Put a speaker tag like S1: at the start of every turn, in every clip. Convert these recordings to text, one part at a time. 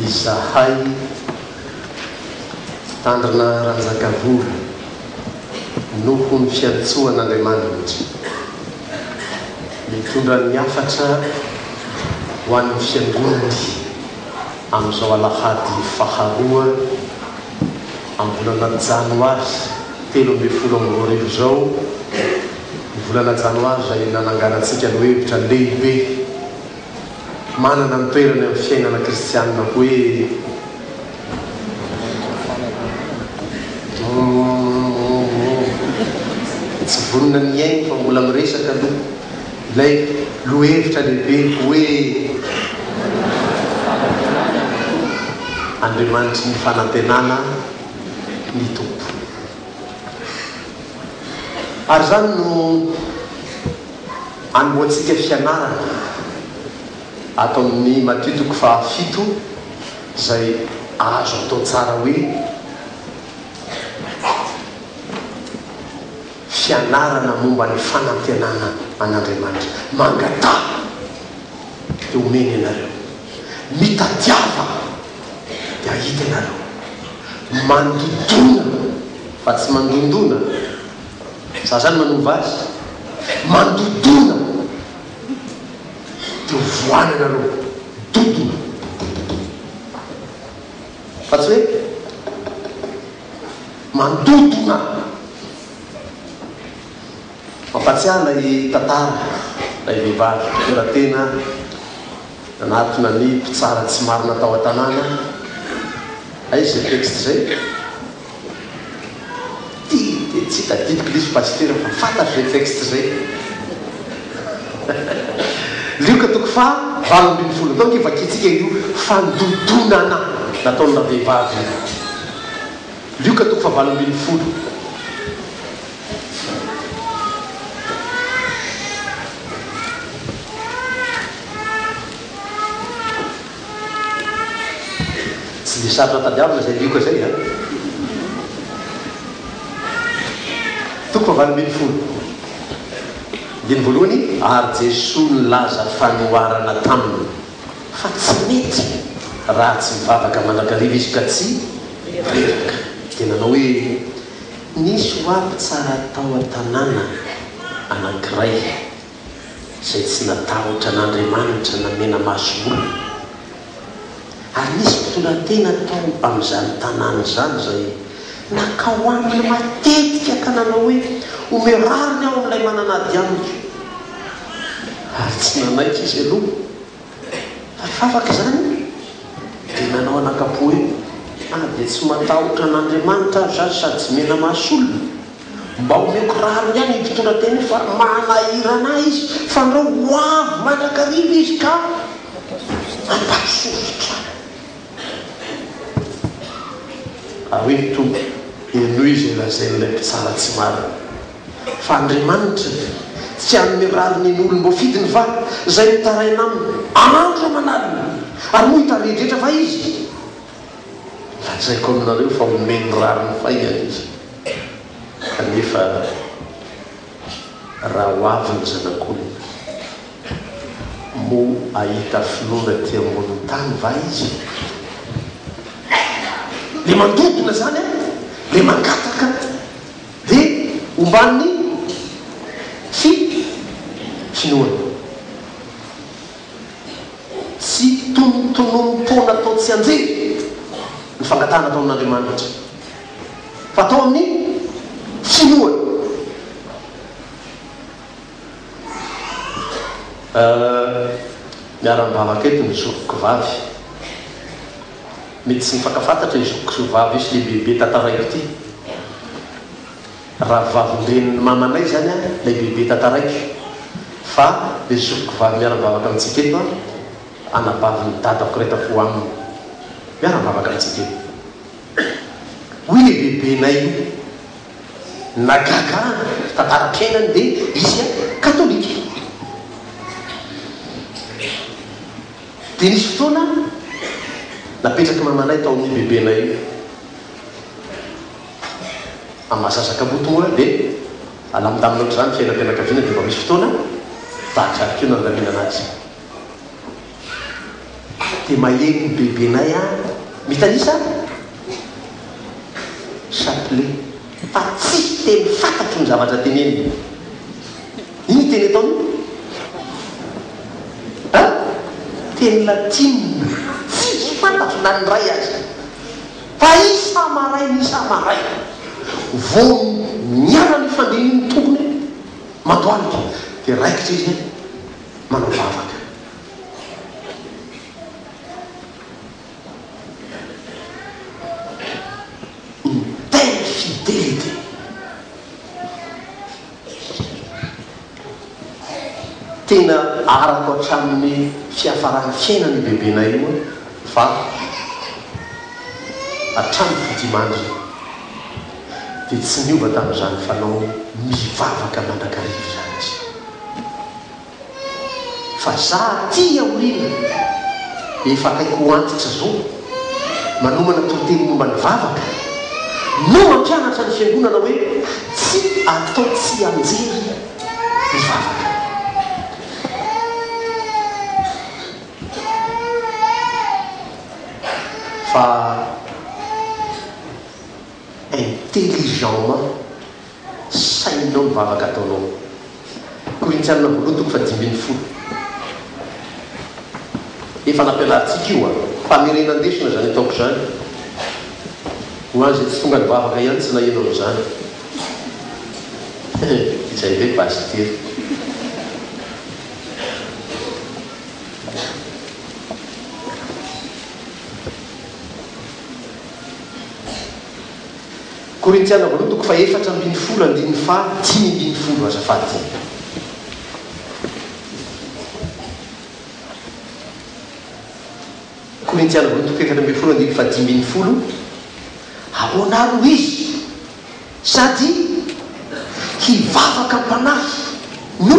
S1: Izahay Mpitandrina Ranjakavola noho ny fiantsoan'Andriamanitra mitondra ny hafatra ho an'ny Fiangonany amin'izao alahady faharoa amin'ny volana janoary 2013 izao, ny volana janoary izay nananganantsika lohevitra lehibe manana ny toerany amin'ny fiainana kristianina hoe Tsy vonona ny hihaino fa mbola miresaka aloha ilay lohevitra lehibe hoe Andriamanitry ny fanantenana ny Tompo. Ary izany no anombohantsika fianarana ato amin'ny Matio toko fahafito izay azo atao tsara hoe fianarana momba ny fanantenana an'Andriamanitra. Mangataha dia homena ianareo. Mitadiava dia hahita ianareo. Mandodona fa tsy mandondona. Za zany manova azy. Mandodona dia ho voany ianareo. Dodona. Fa tsy hoe mandodona. Mampatsiahy ilay tantara, ilay vehivavy mpitondra tena nanatona ny mpitsara tsy marina tao an-tanàna. Aiza izay texte izay? Ty dia tsy tadidiko ilay izy Pasitera fa fantatro izay texte izay. Lioka toko faha 18. Ndao ange vakintsika io fandodonana nataon'ny ravehivavy io. Lioka toko faha 18. Tsy dia sarotra tadiavina izay lioka izay an! Toko fahavalo 18. Andininy voalohany, Ary Jesoa nilaza fanoharana taminy, fa tsy mety raha tsy mivavaka mandrakariva izy ka tsy reraka. Dia nanao hoe, Nisy hoa mpitsara tao an-tanàna anankiray. izay tsy natahotra an'Andriamanitra na mena-maso olona. Ary nisy mpitondratena tao amin'izany tanàna izany izay nankao aminy matetika ka nanao hoe, Omeo rariny aho amin'ilay manana ady amiko. Ary tsy nanaiky izy aloha. Fa rehefa afaka izany, dia nanao anakam-po hoe, Na dia tsy matahotra an'Andriamanitra aza aho sady tsy mena-maso olona, Mba omeko rariny ihany io mpitondra teny io fa manahirana ahy izy fandrao ho avy mandrakariva izy ka hampahasosotra ahy. Ary hoy ny Tompo, Henoy izay lazain'ilay mpitsara tsy marina. Fa Andriamanitra tsy hanome rariny ny olom-boafidiny va, izay mitaraina aminy andro aman'alina? Ary moa hitaredretra va izy? Lazaiko aminareo fa homeny rariny faingana izy. Kanefa raha ho avy ny Zanak'olona, moa hahita finoana aty ambonin'ny tany va izy? Le mandodona zany an, le mangataka de omban'ny fi finoana. Tsy tonotonom-poana atao tsianjery ny fangatahana atao amin'Andriamanitra, fa atao amin'ny finoana. Miara-mivavaka eto ny zokiko vavy. Mety tsy mifankafantatra io zokiko vavy io sy le bebe tantaraiko ity. Rahavavin-drenin'ny mamanay izany an, ilay bebe tantaraiko fa ilay zokiko vavy miara-mivavaka amintsika eto an, anabavin'ny dadako iray tampo aminy. Miara-mivavaka amintsika eto. Hoy ilay bebenay io, nagaga ahy ny tantaram-piainany dia izy an, katolika. Dia nisy fotoana napetrak'i mamanay tao amin'io bebenay io. Amin'ny maha zaza kamboty moa dia alamindamina ohatr'izany ny fiainam-pianakaviana dia mba misy fotoana tahaka izany koa no andaminana azy. Dia maheno ny bebenay an mitanisa chapelet fa tsisy teny fantatro ny zavatra teneniny. Inona io teny ataony io? An? Teny latinina tsisy fantatro na ny iray aza. Fa isa-maraina isa-maraina vao miala ny fandrian'iny tompony mandohalika dia raikitra izy manao vavaka. Une telle fidélité. Tena arako hatramin'ny fiafaran'ny fiainana io bebenay io fa hatramin'ny fodimandry dia tsy niova tamin'izany fanao mivavaka mandrakariva izany izy. Fa za aty aoriana efa akaiky ho antitra zao manomana toriteny momba ny vavaka no mampianatra ny fiangonana hoe tsy atao tsianjery ny vavaka. Fa intelligemment Sainao ny vavaka ataonao. Korintianina voalohany toko fahadimy ambin'ny folo. Efa nampianarintsika io an. Famerenan-desona izany ataoko izany. Ho an'izay tsy tonga nivavaka ihany tsy naheno an'izany. Izay indray pasitera. Korintiana voalohany toko faha-14 andininy faha-15 azafady. Korintiana voalohany toko faha-14 andininy faha-15 Ahoana ary hoy izy? Sady hivavaka am-panahy no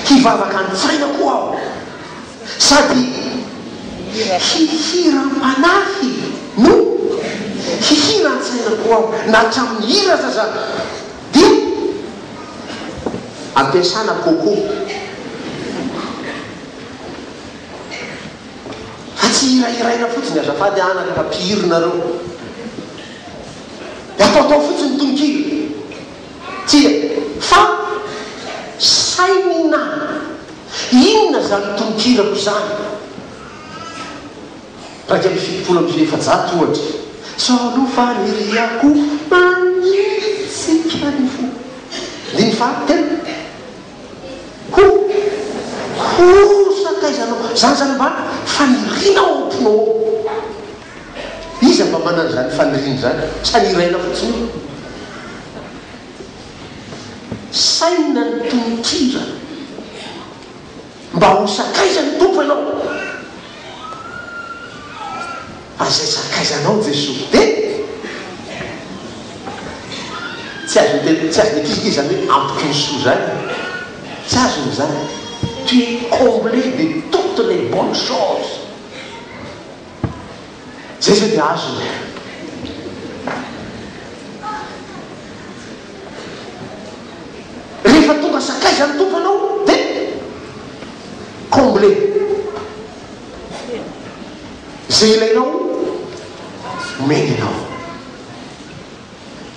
S1: hivavaka an-tsaina koa aho, sady hihira am-panahy no hihira an-tsaina koa aho, na hatramin'ny hira aza izany dia ampiasana coco. Fa tsy hirahiraina fotsiny azafady anaka fa mpihira nareo. Dia ataotao fotsiny ny tononkira. Tsia. Fa sainina. Inona izany tononkirako izany? 471 ohatra. Sao no faniriako manitsika ny fo. Andininy faha telo. Ho, ho sakaizanao. Izany izany mba faniriana ao am-ponao ao. Iza mba manana izany faniriana izany? Sa ny hiraina fotsiny io? Sainina ny tononkira. Mba ho sakaizan'ny Tompo ianao. Fa izay sakaizanao Jesoa dia tsy azon'ny tena, tsy azon'ny ankizy ange izany hoe ampiky ny soa izany e. Tsy azony izany. Tu es comblé de toutes les bonnes choses. Izay izao dia azony. Rehefa tonga sakaizan'ny Tompo ianao dia comblé. Izay ilainao omeny anao.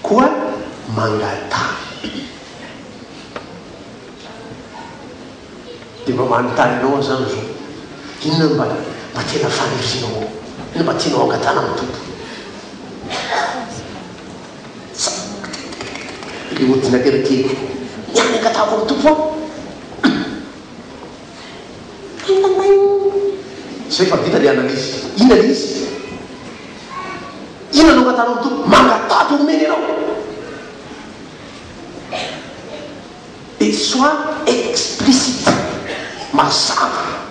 S1: Koa mangataha. Dia mba manontany anao aho izany izao, inona no mba mba tena fanirianao ao? Inona mba tianao hangatahana amin'ny Tompo? Ilay ordinateur kely. Ny ahy ny angatahako amin'ny Tompo aho. Zay fa vita le analyse. Inona le izy? Inona no angatahanao amin'ny Tompo? Mangataha dia omeny ianao. Et soit explicite, mazava,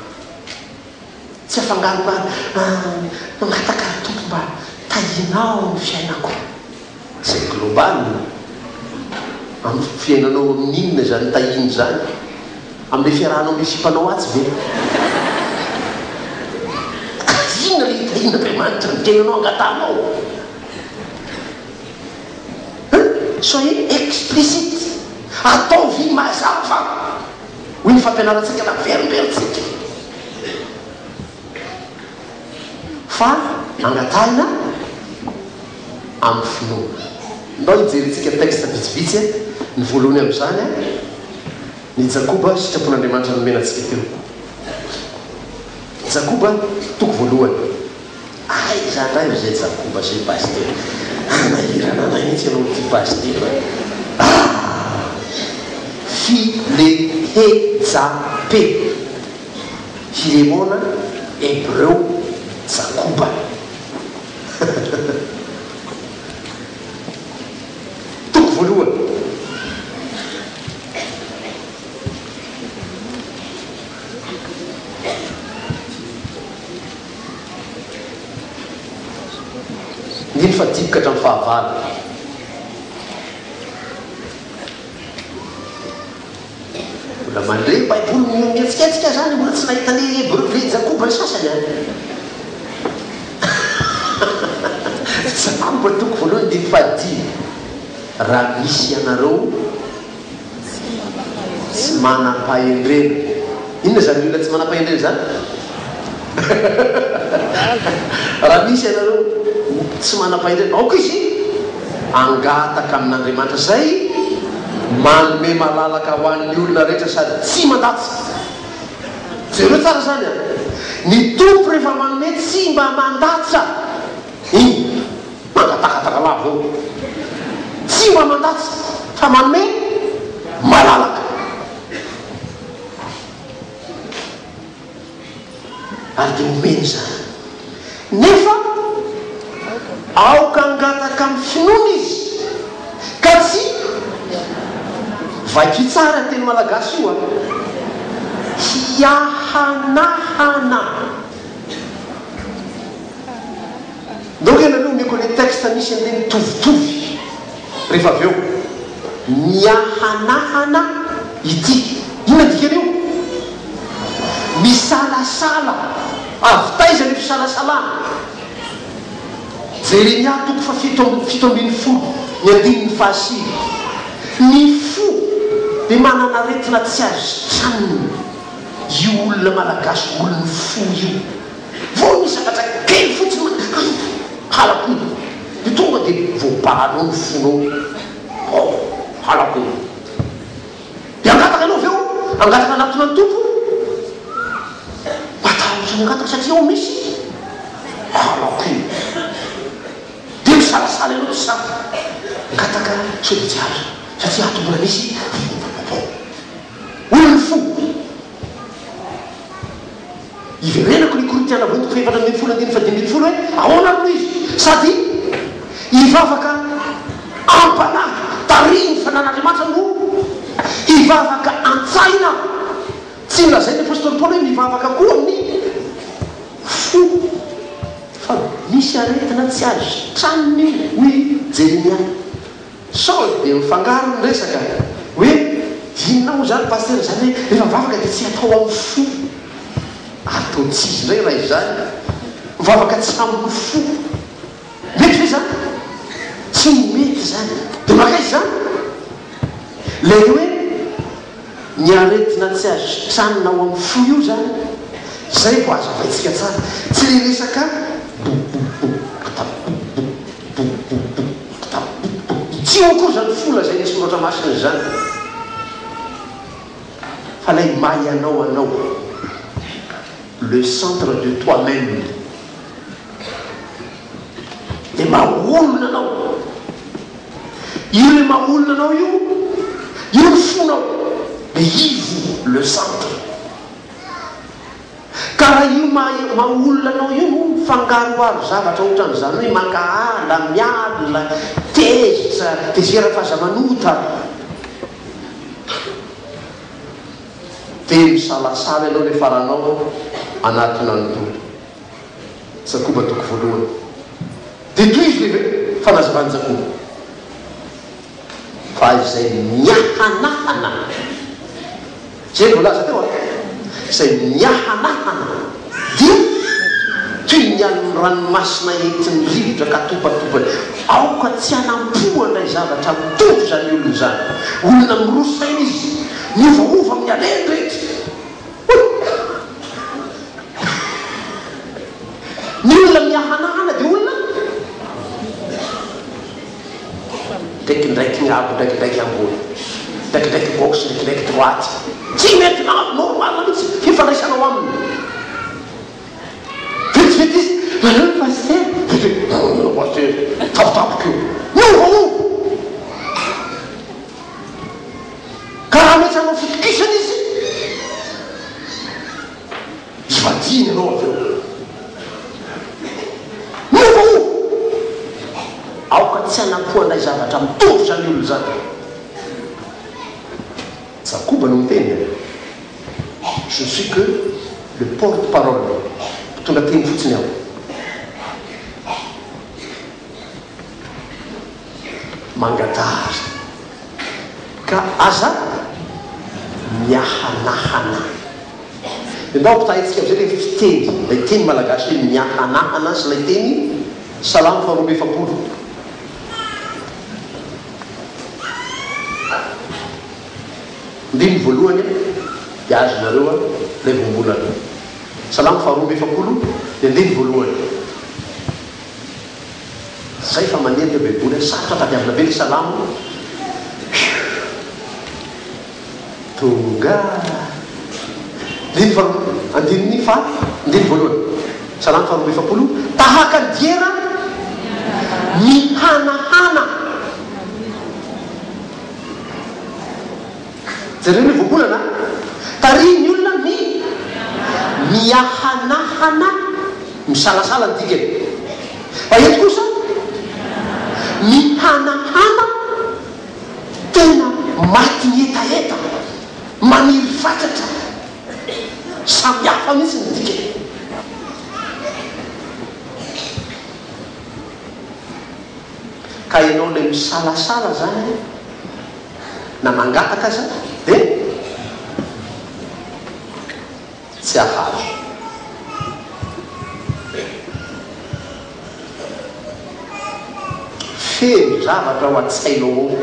S1: tsy afangarongaro, ah, mangataka ry Tompo mba tahianao ny fiainako. C'est global. Amin'ny fiainanao amin'ny inona izany tahiana izany? Amin'ilay fiarahanao amin'ilay sipanao atsy ve? Inona ilay tahian'Andriamanitra ny fiainanao angatahanao? Hein? Soyez explicite. Ataovy mazava. Hoy ny fampianarantsika naverimberintsika. Fa angatahina amin'ny finoana. Ndao hijerentsika texte vitsivitsy, ny voalohany amin'izany, ny Jakoba sitrapon'Andriamanitra nomena antsika teo. Jakoba toko voalohany. Aiza ndray ry zay Jakoba zay Pasitera? Hanahirana anay mihitsy ianao ity Pasitera ah! Fi le he ja pe Filemona Hebreo Jakoba Toko voalohany. Mino fa diboka hatramin'ny fahavalo. Mbola mandre baiboly mihetsiketsika zany, mbola tsy nahita le hebreu le Jakoba ny sasany an. Jakoba toko voalohany andininy fahadimy. Raha misy ianareo Tsy manam-pahendrena. Inona izany olona tsy manam-pahendrena izany? Raha misy ianareo tsy manam-pahendrena, aoka izy hangataka amin'Andriamanitra izay manome malalaka ho an'ny olona rehetra sady tsy mandatsa. Jereo tsara izany an! Ny Tompo rehefa manome tsy mba mandatsa. Iny. Mangatakataka lava eo. Tsy mba mandatsa fa manome malalaka. Ary dia omeny izany. Nefa aoka hangataka amin'ny finoana izy ka tsy Vakio tsara teny malagasy io a! Hiahanahana. Donc ianareo omeko le texte misy an'le mitovitovy rehefa avy eo. Miahanahana ity. Inona dikan'io? Misalasala. Avy taiza le fisalasalana? Jeremia toko fahafito 17 ny andininy fahasivy. Ny fo dia manana aretina tsy azo sitranina. Io olona malagasy olon'ny fo io. Vao misy zavatra kely fotsiny hoe hay halako iny dia tonga dia voabahanao ny fonao oh halako iny. Dia hangataka ianao avy eo, hangataka hanatona ny Tompo, matahotra ny hangataka satria ao misy halako iny. Dia misalasala ianao tsy sahy hangataka sao dia tsy azo satria ato mbola misy olon'ny fo. Iverenako ny Korintiana voa toko fahefatra ambinifolo andininy fahadimy ambinifolo hoe ahoana ary no izy? Sady hivavaka am-panahy tarihin'ny fanan'Andriamanitra no hivavaka an-tsaina. Tsy nolazain'ny apostoly Paoly hoe mivavaka koa amin'ny fo. Fa misy aretina tsy azo sitranina io, hoy Jeremia. Sao dia mifangaro ny resaka hoe inona moa izany Pasitera izany hoe rehefa mivavaka dia tsy atao amin'ny fo. Atao tsy izy indray raha izany. Mivavaka tsy amin'ny fo. Mety ve izany? Tsy mety izany. Dia mankaiza izany? Ilay hoe ny aretina tsy azo sitranina ao amin'ny fo io izany, izay vao hazavaintsika tsara. Tsy ilay resaka Tsy eo akory izany fo lazain'ny Soratra Masina izany, fa ilay maha ianao anao, le centre de toi même, ilay maha olona anao. Io ilay maha olona anao io, io ny fonao, le ivo, le centre. Ka raha io maha maha olona anao io no mifangaroharo zavatra otran'izany hoe mankahala, mialona, tezitra, tezera fa aza manota, dia misalasala ianao le faranao anatona ny Tompo. Jakoba toko voalohany. Dia tohizo le fanazavan'i Jakoba. Fa izay miahanahana, izay no voalaza teo an, izay miahanahana dia toy ny alon'ny ranomasina entin'ny rivotra ka topatopany. Aoka tsy hanampo handray zavatra mitovy izany olona izany. Olona miroa saina izy, miovaova amin'ny alehany rehetra. Hoy! Ny olona miahanahana. Ndraikindraiky gnabo ndraikindraiky ambony. Ndraikindraiky gauche ndraikindraiky droite. Tsy mety normal mihitsy fifandraisanao aminy. Vetivety izy, Manao pasitera? Vetivety, Manao pasitera. Tampotampoka io. Miovaova. Ka raha mety hanao fitokisana izy, hivadihiny ianao avy eo. Miovaova. Aoka tsy hanampo anay zavatra mitovy izany olona izany. Jakoba no miteny e. Je ne suis que le porte parole, mpitondra teny fotsiny aho. Mangataha ary ka aza miahanahana. Dia ndao ampitahaintsika amin'izay ilay fiteny, ilay teny malagasy hoe miahanahana sy ilay teny Salamo faharoa amby 40. Andininy voalohany dia azonareo ilay voambolana. Salamo faharoa amby 40 ny andininy voalohany. Zay fa manenjika baiboly a, sarotra tadiavina be le salamo. Tonga. Andininy faharoa, andininy faha, andininy voalohany. Salamo faharoa amby 40, tahaka ny diera mihanahana. Jereo ny voambolana a! Tarihin'ny olona ny miahanahana, misalasala ny dikany. Fa eto kosa, mihanahana, tena maty ny hetaheta, maniry fatratra. Samy hafa mihitsy ny dikany. Ka ianao ilay misalasala izany na mangataka aza dia tsy hahazo. Feno zavatra ao an-tsainao ao.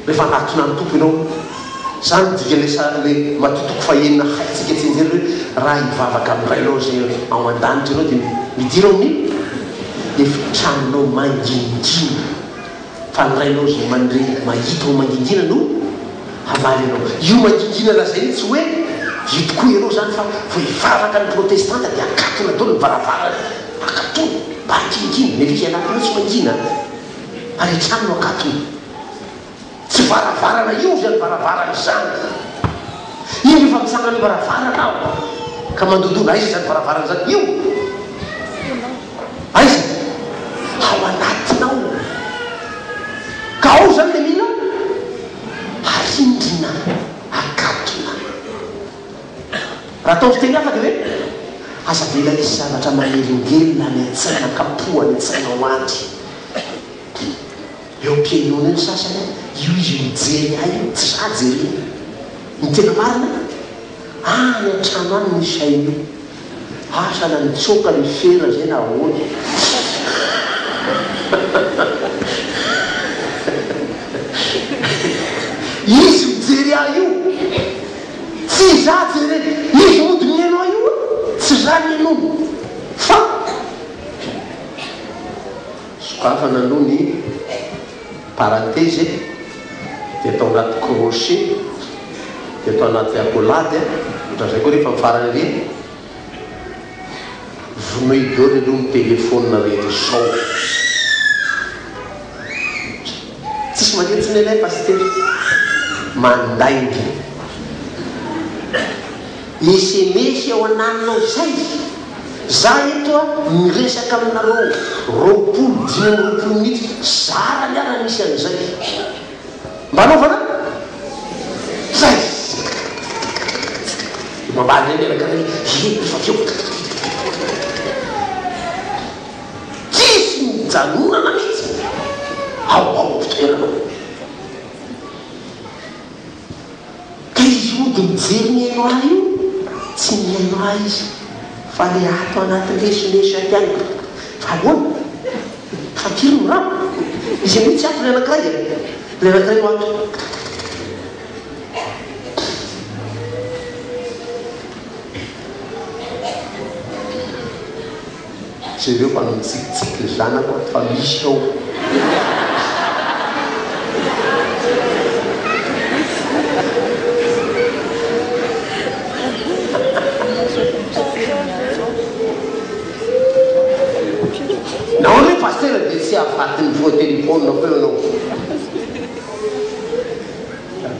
S1: Rehefa hanatona ny Tompo ianao, izany no dikan'ilay sa, ilay Matio toko fahenina haintsika tsianjery hoe raha hivavaka amin'ny Rainao izay ao an-danitra ianao dia midira ao amin'ny efitranonao mangingina. Fa ny Rainao izay mandre, mahita ao mangingina no hamaly anao. Io mangingina lazaina io tsy hoe io tokoa ianao izany fa vao hivavaka ny protestanta dia akatona daholo ny varavarana. Akatona mba hangingina. Nefa izy anatinao tsy mangina. Ary hatrany no akatona. Tsy varavarana io izany varavarana izany. Indro efa mitsangana eo varavarana aho ka mandondona. Aiza izany varavarana izany? Io! Aiza? Ao anatinao. Ka ao izany ilay mila arindrina, akatona. Raha atao fiteny hafa dia hoe, aza avela hisy zavatra manelingelina any an-tsaina, kapohany an-tsainao any. Eo am-pihainoana eo ny sasany, io izy mijery ahy io, tsy za jerena. Ny tena marina, any an-trano any misy haino io. Asa na nitsoaka ny fera zay na ahoana. Izy mijery ahy io, tsy za jerena. Izy mody mihaino ahy io, tsy za mihainoana. Fa. Sokafana aloha ny parenthèse dia atao anaty crochet dia atao anaty accolade ohatran'izay koa rehefa mifarana ery vonoy daholo aloha ny téléphone rehetra izao tsisy mandeha intsony anie pasitera mandainga Esemesy ao ananinao zay. Za eto a miresaka aminareo 20 25 minitra zarany ara misy an'izay. Mba anaovana zay. De mamaly indray ny anankiray he efa avy eo. Tsisy mijanonana mihitsy ao ao am-pitoerana ao. Ka izy mody mijery mihaino ahy io, tsy mihaino ahy izy fa le ato anaty lesoleso aty any fa ahoana? Fa firy no rano? Izy amin'io tsy ato le anakiray e! Le anakiray no ato. Jereo fa mitsikitsiky ny zanako ato fa misy ao.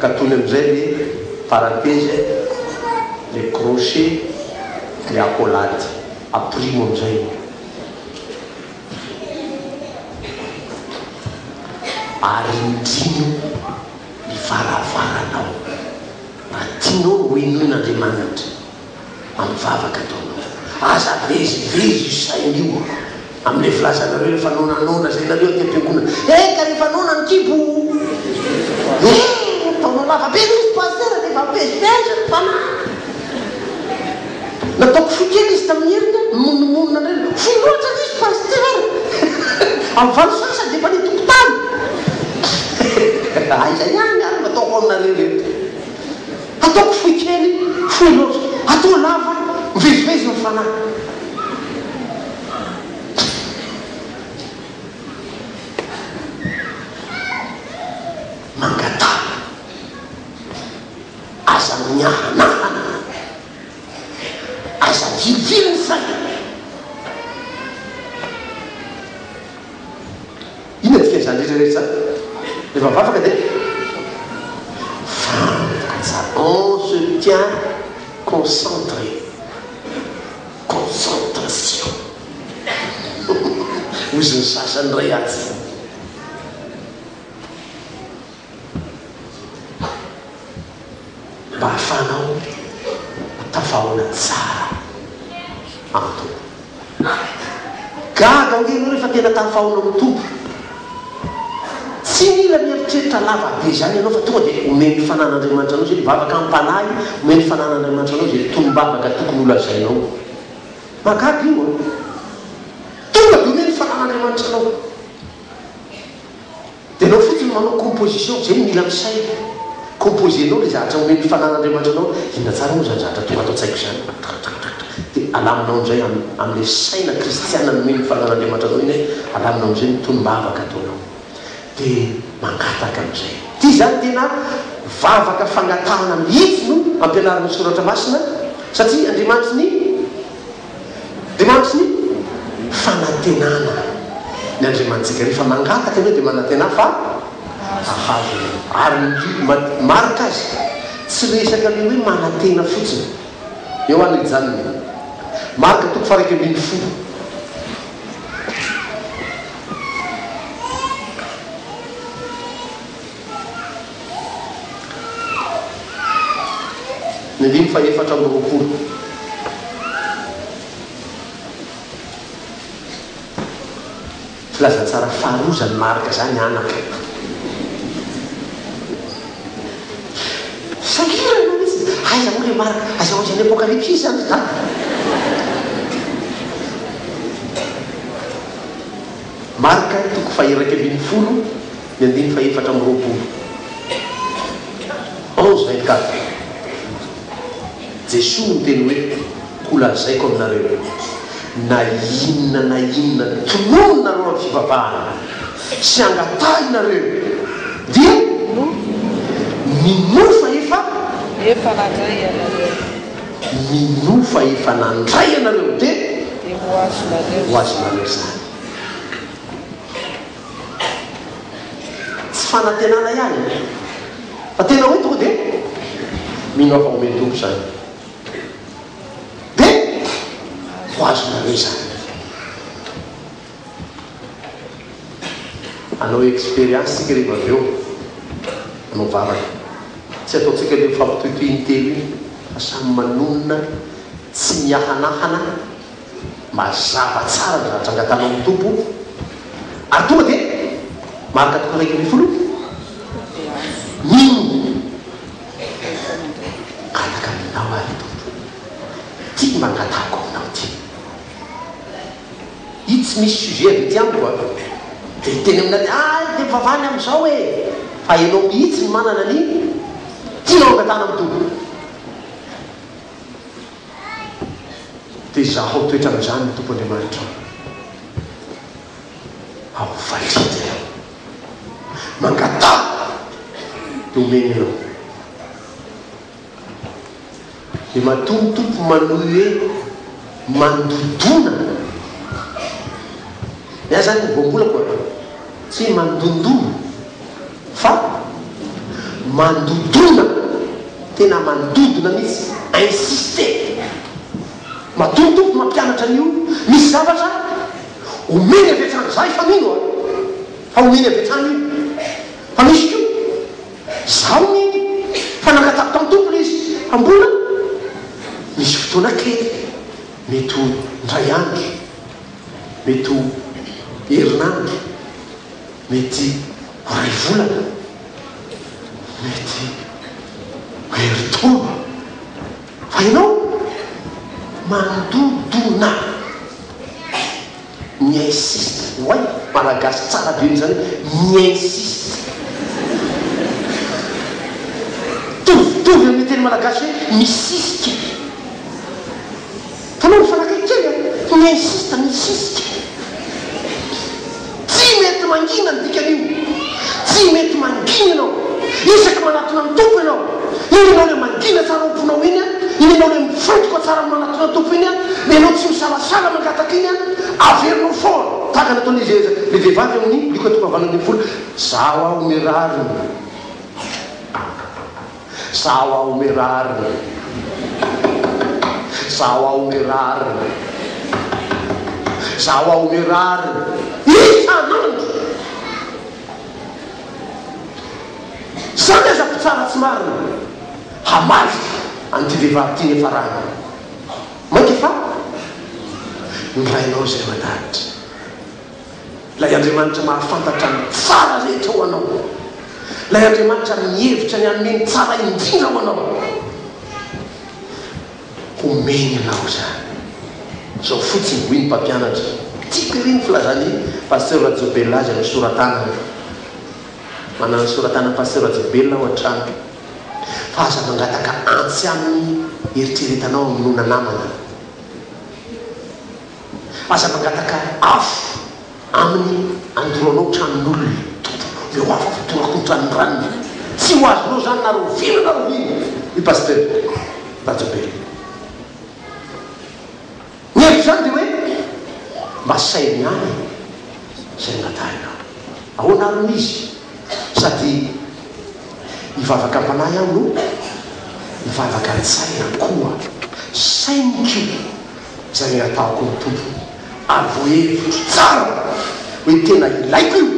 S1: Akatony amin'izay le parenthèse, le crochet, le accolade. Ampirimo amin'izay io. Arindrino ny varavaranao raha tianao ny ho henoin'Andriamanitra amin'ny vavaka ataonao. Aza avezivezy io saina io amin'ilay filazanareo rehefa noana noana izay nareo aty am-piangonana. Eh ka rehefa noana ny kibo eh ataonao lava be ilay izy pasitera dia efa mivezivezy ny fanahy. Nataoko fohy kely izy tamin'ny heriny an, nimonomonona indray, fohy loatra ilay izy pasitera. Amin'ny valo sasa dia efa any an-tokotany. Aiza ihany ary no ataoko aminareo ireto. Ataoko fohy kely, fohy loatra. Atao lava, mivezivezy ny fanahy. Mangataha. Aza miahanahana. Aza avilivily ny saina. Inona dikan'izany rehetra rehetra izany? Rehefa mivavaka dia mifantoka tsara. On se tient concentré. Concentration. Hozy ny sasany indray atsy. Mba hahafahanao ho tafahaona tsara amin'ny Tompo. Gaga ange ianao rehefa tena tafahaona amin'ny Tompo. Tsy mila mieritreritra lava be izany ianao fa tonga dia omen'ny fanan'Andriamanitra anao izay mivavaka am-panahy, omen'ny fanan'Andriamanitra anao izay tonom-bavaka tokony holazainao. Mahagaga io an! Tonga dia omen'ny fanan'Andriamanitra anao. Dia enao fotsiny manao composition, zay no mila misaina. Composer-nao ilay zavatra omen'ny fanan'Andriamanitra anao, inona tsara moa izany zavatra tonga ato an-tsaiko izany? Dia alaminao amin'izay amin'ilay saina kristiana nomen'ny fanan'Andriamanitra anao iny, alaminao amin'izay ny tonom-bavaka ataonao. Dia mangataka amin'izay. Ity izany tena vavaka fangatahana mihitsy no ampianarin'ny Soratra Masina, satria Andriamanitry ny. Andriamanitry ny fanantenana ny Andriamanitsika. Rehefa mangataka ianao dia manantena fa hahazo ianao. Ary ny marika azy, tsy resaka ilay hoe manantena fotsiny. Eo aho no hijanona. Marka toko faha 11. Ny andininy faha 24. Filazantsara faharoa izany Marka izany anaka. Sahirana mihitsy. Aiza moa ilay Marka? Aiza ho aiza any Apokalypsy izany ry dada? Marka toko faha 11. Ny andininy faha-24. 11, 24. Jesoa niteny hoe, Koa lazaiko aminareo, na inona na inona tononinareo amin'ny fivavahana sy angatahinareo, dia minoa fa efa.
S2: Efa nandray ianareo.
S1: Minoa fa efa nandray ianareo, dia.
S2: Dia ho azonareo
S1: Ho azonareo izany. Tsy fanantenana ihany fa tena hoe tonga dia mino aho fa omen'ny Tompo izany. Dia ho azonareo izany. Hanao expérience tsika rehefa avy eo, hanao vavaka. Tsy ataontsika ilay mifampitohitohy intelo iny fa samy manonona tsy miahanahana. Mazava tsara ny zavatra angatahanao amin'ny Tompo ary tonga dia Marka toko 11 mino Mangataka aminao aho ry Tompo Ity mba angatahako aminao ity Io tsy misy sujet avy ety amiko a Dia hiteny aminao dia ah dia mivavaha ny amin'izao e Fa ianao mihitsy no manana ny tianao angatahana amin'ny Tompo. Dia zahao toetra amin'izany ny Tompo Andriamanitrao. Ao valiny ianao. Mangataha, dia omeny ianao. Dia matoa ny Tompo manohy hoe mandodona, ny ahy izany ny voambolako a, tsy hoe mandondona fa. Mandodona, tena mandodona mihitsy, insister. Matoa ny Tompo mampianatra an'io, misy zavatra omeny avy hatrany. Za efa mino a, fa omeny avy hatrany io. Fa misy koa, zaho mino fa nangatako tamin'ny Tompo ilay izy, fa mbola misy fotoana kely, mety ho indray andro, mety ho herinandro, mety ho iray volana, mety ho herintaona. Fa ianao mandodona, mi-insiste, oay, malagasy tsara be mihitsy zany hoe mi-insiste. Mitovitovy amin'ny teny malagasy hoe misisika. Hitanao mifanakaiky kely a! Mi-insiste, misisika. Tsy mety mangina ny dikan'io. Tsy mety mangina ianao. Isaky manatona ny Tompo ianao, iny ianao ilay mangina tsara ao am-ponao iny, iny ianao ilay mifantoka tsara amin'ny manatona ny Tompo iny, ilay ianao tsy misalasala mangataka iny, averinao foana. Tahaka nataon'izy ilay vehivavy amin'ny Lioka toko fahavalo ambin'ny folo, Zaho aho mirariny. Zaho aho mirariny. Zaho aho mirariny. Zaho aho mirariny. Isan'andro. Zany aza mpitsara tsy marina. Hamaly an'ity vehivavy ity nefa rany. Mainka fa ny rainao izay mandahatra. Ilay Andriamanitra mahafantatra ny tsara rehetra ho anao. Ilay Andriamanitra mihevitra ny hanome ny tsara indrindra ho anao. Homeny anao izany. Izao fotsiny, hoy ny mpampianatra. Tiako ery ny filazan'i Pasteur Rajaobelina azy amin'ny sora-tanana. Manana ny sora-tanan'i Pasteur Rajaobelina aho an-trano. Fa aza mangataka antsy aminy eritreretanao hamonoana namana. Aza mangataka afo aminy andoranao tranon'olona Tompo omeo afo fa dorako ny tranon'i ranona Tsy ho azonao zany na rahoviana na rahoviana i Pasteur Rajaobelina Ny hevitr'izany dia hoe mba saino ihany izay angatahinao Ahoana ary no izy? Sady hivavaka am-panahy aho no hivavaka an-tsaina koa Sainiko Izay nangataho ny Tompo ary voahevitro tsara hoe tena ilaiko io,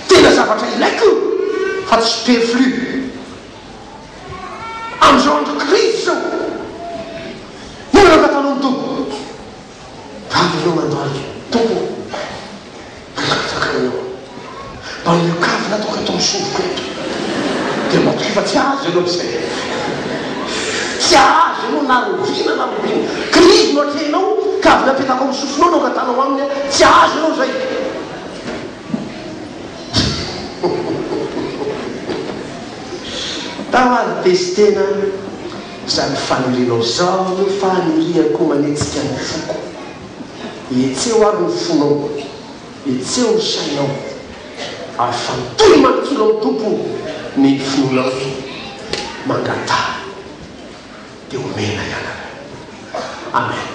S1: tena zavatra ilaiko io fa tsy superflu amin'izao andro krizy izao. Inona no angatahanao ny Tompo? Vavy ianao mandohalika, Tompo ô, mangataka aminao aho. Mba omeo kavina ato ka atao misoroka eto. Dia matokia fa tsy hahazo ianao izay. Tsy hahazo ianao na roviana na roviana. Krizy no atrehinao, kavina apetaka ao amin'ny sofinao no angatahanao aminy, tsy hahazo ianao izay. Tao ary testena izany fanirianao izao no faniriako manetsika ny foko. Hetseho ary ny fonao. Hetseho ny sainao ary fantohy manontolo amin'ny Tompo ny finoanao. Mangataha dia homena ianareo. Amen.